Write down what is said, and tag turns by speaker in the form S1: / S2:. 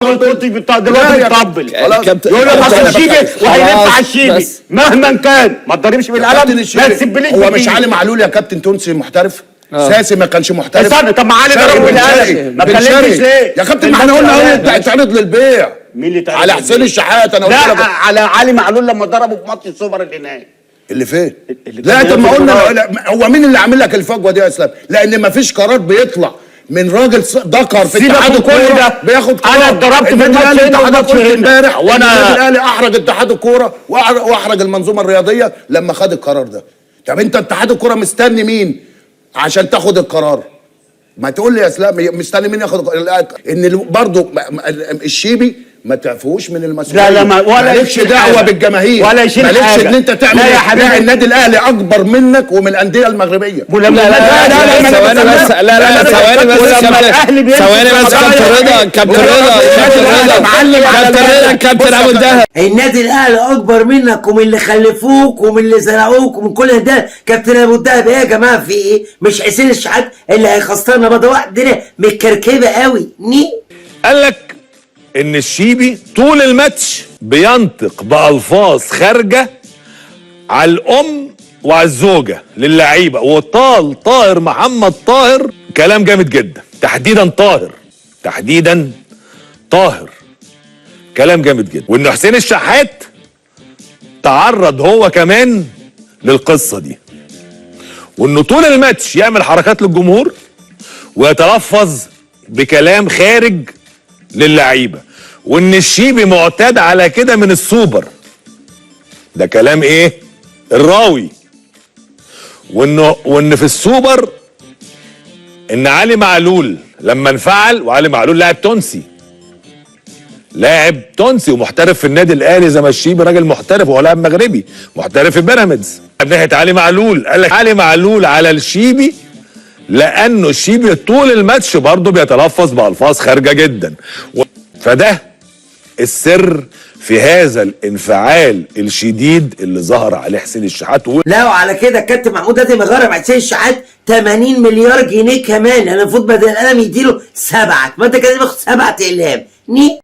S1: قلت دلوقتي بتطبل.
S2: خلاص.
S3: كابتن
S1: يقول لك اصل
S3: كابتن-
S1: الشيبي وهيلف
S3: خلاص،
S1: على الشيبي
S3: بس.
S1: مهما كان ما تضربش
S2: كابتن
S1: بالقلم، ما
S2: الشيبي
S1: تسبليش
S2: هو مش
S1: بالإيد.
S2: علي معلول يا كابتن تونسي محترف؟ ساسي ما كانش محترف.
S1: استنى، طب ما علي
S2: شرقي
S1: ضرب
S2: بن
S1: بالقلم.
S2: شرقي.
S1: ما
S2: بن
S1: اتكلمتش
S2: شرقي.
S1: ليه؟
S2: يا كابتن ما احنا قلنا اهو اتعرض للبيع.
S1: مين اللي اتعرض
S2: على
S1: للبيع؟
S2: حسين الشحات انا قلت
S1: لا،
S2: لك.
S1: على علي معلول لما ضربه في ماتش السوبر اللي هناك.
S2: اللي فين؟
S1: اللي
S2: لا
S1: كان
S2: طب ما
S1: بياخد
S2: قلنا
S1: قرار.
S2: لا، هو مين اللي عامل لك الفجوة دي يا اسلام؟ لان ما فيش قرار بيطلع من راجل ذكر في
S1: سيبك
S2: اتحاد
S1: من كل
S2: الكورة
S1: ده.
S2: بياخد قرار.
S1: أنا اتضربت في
S2: النادي
S1: الماتش
S2: الاهلي
S1: هنا
S2: اتحاد
S1: والماتش
S2: الكورة
S1: هنا.
S2: امبارح،
S1: وأنا-
S2: النادي الاهلي احرج اتحاد الكورة واحرج المنظومة الرياضية لما خد القرار ده. طب انت اتحاد الكورة مستني مين عشان تاخد القرار؟ ما تقول لي يا اسلام مستني مين ياخد القرار؟ ان برضه الشيبي ما تعفوش من المسؤولية.
S1: لا، لا، ما- ولا
S2: مالكش
S1: يشيل
S2: دعوه
S1: حاجة.
S2: بالجماهير،
S1: ولا يشيل
S2: مالكش
S1: حاجة.
S2: ان انت تعمل
S1: لا يا
S2: إيه؟
S1: حبيبي.
S2: لا، النادي الاهلي اكبر منك ومن الاندية المغربية.
S1: ولما
S3: لا لا لا لا، ثواني بس، لا لا ثواني بس
S1: ولما
S3: كابتن،
S1: الاهلي بيمسك
S3: ثواني بس كابتن رضا، كابتن رضا، كابتن رضا،
S2: معلم على
S3: كابتن رضا،
S2: الأهلي.
S3: كابتن
S2: بص يا
S3: ابو الدهب.
S4: النادي الاهلي اكبر منك ومن اللي خلفوك ومن اللي زرعوك ومن كل ده. كابتن ابو الدهب ايه يا جماعة في ايه؟ مش حسين الشحات اللي هيخسرنا بقى، ده واحد الدنيا متكركبه قوي. ني
S5: قال لك ان الشيبي طول الماتش بينطق بالفاظ خارجه على الام وعلى الزوجة للعيبة، وطال طاهر محمد طاهر كلام جامد جدا، تحديدا طاهر، تحديدا طاهر كلام جامد جدا، وان حسين الشحات تعرض هو كمان للقصة دي، وانه طول الماتش يعمل حركات للجمهور ويتلفظ بكلام خارج للعيبة، وان الشيبي معتاد على كده من السوبر. ده كلام ايه الراوي. وان في السوبر ان علي معلول لما انفعل، وعلي معلول لاعب تونسي، لاعب تونسي ومحترف في النادي الاهلي زي ما الشيبي راجل محترف، وهو لاعب مغربي محترف في بيراميدز. ناحية علي معلول قال لك علي معلول على الشيبي لانه الشيبي طول الماتش برضه بيتلفظ بالفاظ خارجه جدا، فده السر في هذا الانفعال الشديد اللي ظهر عليه حسين الشحات.
S4: لا وعلى كده الكابتن محمود لازم يغرم حسين الشحات 80 مليار جنيه كمان، يعني المفروض بدل القلم يديله 7، ما انت كده بياخد 7 اقلام. ني